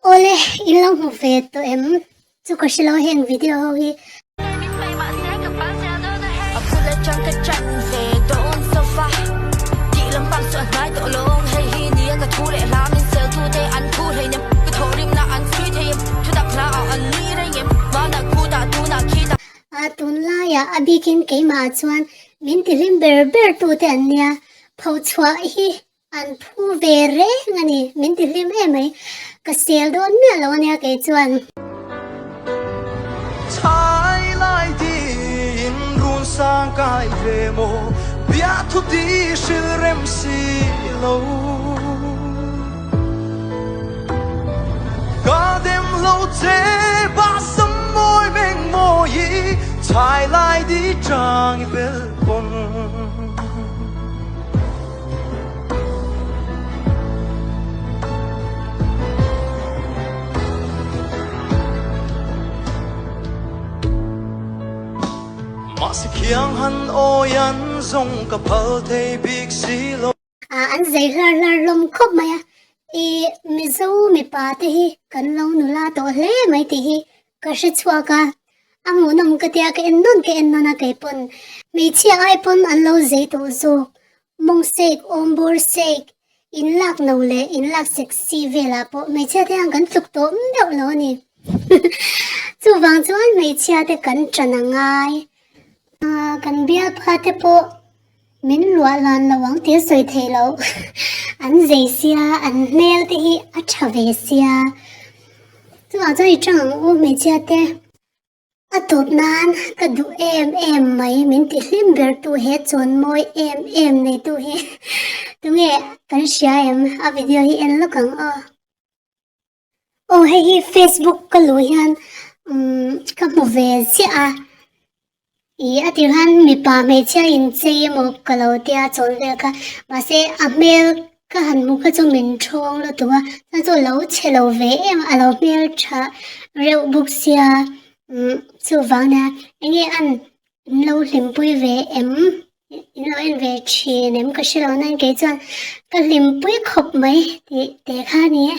Awle, in lo hmu ve tawh em? Chu ka hre lo heng video ho hi. A tunlaiah a bikin keimah chuan min tihlim ber ber tute an nia, phochhuah hi An phu ve reng a ni, min ti hlim em mai. Ka sel dawn miah lo ania kei chuan. Chhai lai tiin run sang kai ve maw, biahthu ti hril rem si lo. Ka dem lo che bahsam mawi meng mawi, chhai lai di chang i bel pawn. Mahse khiang han awi an zawng ka phal thei bik si lo. An zei hlar hlar hlawm khawp mai a, i Mizo mipa te hi kan lo nula tawh hle mai tih hi ka hre chhuak a, a hmuhnawm ka tia ka en nawn ka en nawn a kei pawn hmeichhia ai pawn an lo zei tawh zawk mawng sek awm bawr sek in lak no leh in lak sexy velah pawh hmeichhia te hian kan tluk tawh meuh lo a ni chuvang chuan hmeichhia te kan ṭan a ngai kan bialpa te pawh. Min luah lan lo ang tih a sawi theih loh. An zei sia, an hmel te hi a tha ve sia. Chuvang chuan i tang ang u hmeichhia te. A tawp nan ka duh em em mai min ti hlim ber tu he chawn mawi em em nei tu hi. Tunge kan hria em a video hi en lawk ang aw. Aw hei hi Facebook ka luh hian umm ka hmu ve ziah a ih a tir khan mipa hmeichhia inchei emaw ka lo tia chawl vel kha mahse a hmel ka han hmuh kha chu min thawng lutuk a chuan chu a lo chhe lo ve em a a lo hmel tha reuh bawk sia umm chuvang nia enge an in lo hlimpui ve em in lo en ve thin em ka hre lo nain kei chuan ka hlimpui khawp mai tih te kha a ni e.